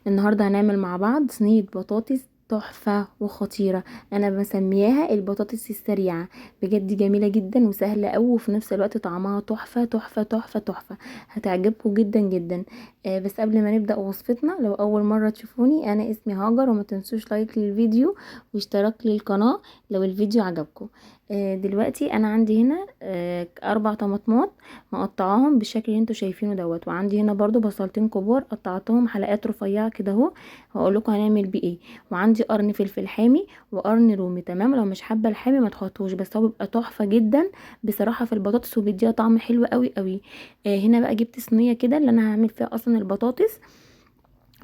النهارده هنعمل مع بعض صينية بطاطس تحفة وخطيرة، انا بسميها البطاطس السريعة. بجد جميلة جدا وسهلة قوي، وفي نفس الوقت طعمها تحفة تحفة تحفة تحفة، هتعجبكم جدا جدا. بس قبل ما نبدأ وصفتنا، لو اول مرة تشوفوني انا اسمي هاجر، وما تنسوش like للفيديو واشتراك للقناة لو الفيديو عجبكم. دلوقتي انا عندي هنا 4 طماطمات مقطعاهم بالشكل اللي انتوا شايفينه دوت، وعندي هنا برضو بصلتين كبار قطعتهم حلقات رفيعة كده اهو، هقول لكم هنعمل بيه ايه. وعندي قرن فلفل حامي وقرن رومي، تمام. لو مش حابة الحامي ما تحطوش، بس هو بيبقى تحفة جدا بصراحة في البطاطس، وبيديها طعم حلو قوي قوي. هنا بقى جبت صينية كده اللي انا هعمل فيها اصلا البطاطس.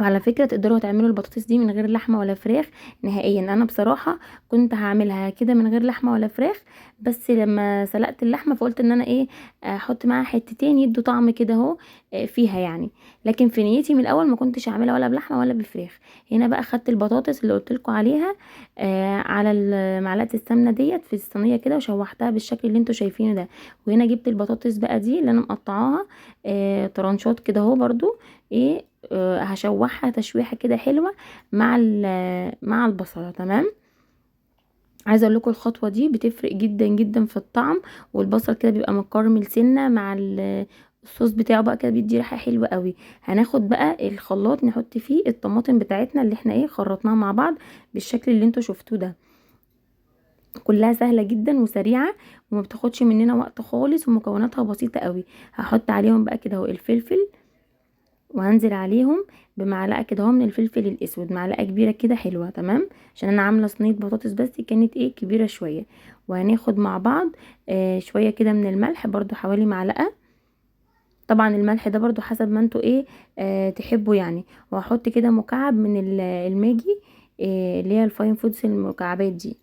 وعلى فكرة تقدروا تعملوا البطاطس دي من غير لحمه ولا فراخ نهائيا. انا بصراحة كنت هعملها كده من غير لحمه ولا فراخ، بس لما سلقت اللحمة فقلت ان انا احط معاها حتتين يدوا طعم كده اهو فيها يعني، لكن في نيتي من الاول ما كنتش هعملها ولا بلحمه ولا بفراخ. هنا بقى خدت البطاطس اللي قلت لكم عليها على معلقه السمنة ديت في الصينية كده، وشوحتها بالشكل اللي انتوا شايفينه ده. وهنا جبت البطاطس بقى دي اللي انا مقطعاها طرنشات كده اهو، برضو هشوحها تشويحه كده حلوة مع البصله، تمام. عايزه اقول لكم الخطوة دي بتفرق جدا جدا في الطعم، والبصل كده بيبقى مكرمل سنة مع الصوص بتاعه بقى كده، بيدي ريحه حلوة قوي. هناخد بقى الخلاط نحط فيه الطماطم بتاعتنا اللي احنا خرطناها مع بعض بالشكل اللي انتوا شفتوه ده. كلها سهلة جدا وسريعة وما بتاخدش مننا وقت خالص، ومكوناتها بسيطة قوي. هحط عليهم بقى كده اهو الفلفل، وهنزل عليهم بمعلقه كده اهو من الفلفل الاسود، معلقه كبيرة كده حلوة، تمام، عشان انا عامله صينية بطاطس بس كانت كبيرة شوية. وهناخد مع بعض شوية كده من الملح برضو، حوالي معلقه. طبعا الملح ده برضو حسب ما انتوا تحبوا يعني. وهحط كده مكعب من الماجي، اللي هي الفاين فودز، المكعبات دي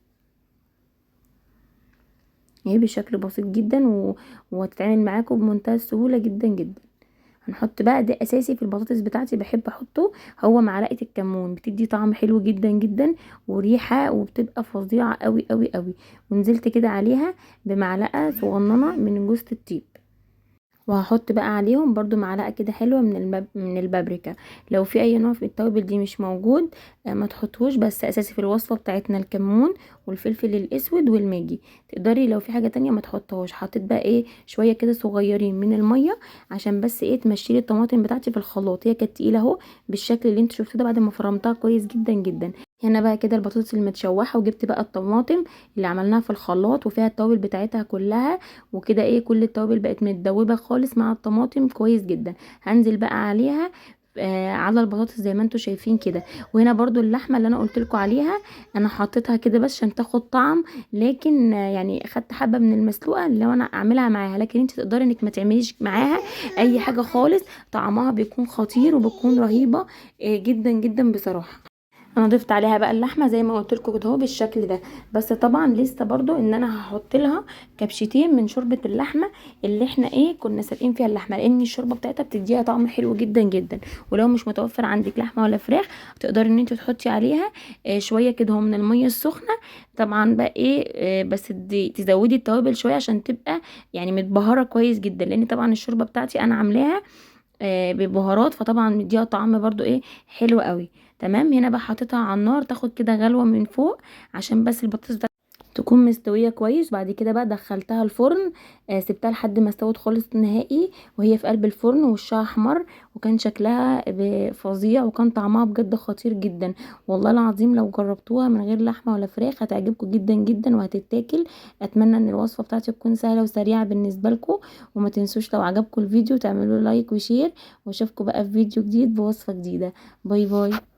بشكل بسيط جدا وهتتعمل معاكم بمنتهى السهولة جدا جدا. هنحط بقى ده اساسي في البطاطس بتاعتي، بحب احطه، هو معلقه الكمون، بتدي طعم حلو جدا جدا وريحه، وبتبقى فظيعة قوي قوي قوي. ونزلت كده عليها بمعلقه صغننه من جوز الطيب، وهحط بقى عليهم برضو معلقه كده حلوة من البابريكا. لو في اي نوع في التوابل دي مش موجود، ما تحطوش، بس اساسي في الوصفة بتاعتنا الكمون والفلفل الاسود والماجي. تقدري لو في حاجة تانية ما تحطهاش. حطيت بقى شوية كده صغيرين من المية عشان بس تمشي لي الطماطم بتاعتي في الخلاط، هي كانت تقيلة اهو بالشكل اللي انتوا شفتوه ده بعد ما فرمتها كويس جدا جدا. هنا بقى كده البطاطس المتشوحه، وجبت بقى الطماطم اللي عملناها في الخلاط وفيها التوابل بتاعتها كلها وكده، كل التوابل بقت متدوبه خالص مع الطماطم كويس جدا. هنزل بقى عليها على البطاطس زي ما انتوا شايفين كده. وهنا برضو اللحمة اللي انا قلت لكم عليها انا حطيتها كده بس عشان تاخد طعم، لكن خدت حبه من المسلوقه اللي انا اعملها معاها، لكن انت تقدري انك ما تعمليش معاها اي حاجة خالص، طعمها بيكون خطير وبتكون رهيبة جدا جدا بصراحة. انا ضفت عليها بقى اللحمة زي ما قلت لكم كده اهو بالشكل ده، بس طبعا لسه برضو ان انا هحط لها كبشتين من شوربة اللحمة اللي احنا كنا سالقين فيها اللحمة، لان الشوربة بتاعتها بتديها طعم حلو جدا جدا. ولو مش متوفر عندك لحمه ولا فراخ تقدري ان انت تحطي عليها شوية كده من المية السخنة، طبعا بقى بس تزودي التوابل شوية عشان تبقى متبهره كويس جدا، لان طبعا الشوربة بتاعتي انا عاملاها ببهارات، فطبعا مديها طعم برضو حلو قوي، تمام. هنا بقى حاططها على النار تاخد كده غلوه من فوق عشان بس البطاطس بتاعتي تكون مستوية كويس. بعد كده بقى دخلتها الفرن، سبتها لحد ما استوت خالص نهائي، وهي في قلب الفرن وشها احمر، وكان شكلها فظيع، وكان طعمها بجد خطير جدا والله العظيم. لو جربتوها من غير لحمه ولا فراخ هتعجبكم جدا جدا وهتتاكل. اتمنى ان الوصفة بتاعتي تكون سهلة وسريعة بالنسبة لكم، وما تنسوش لو عجبكم الفيديو تعملوا like و share، واشوفكم بقى في فيديو جديد بوصفه جديدة. bye bye.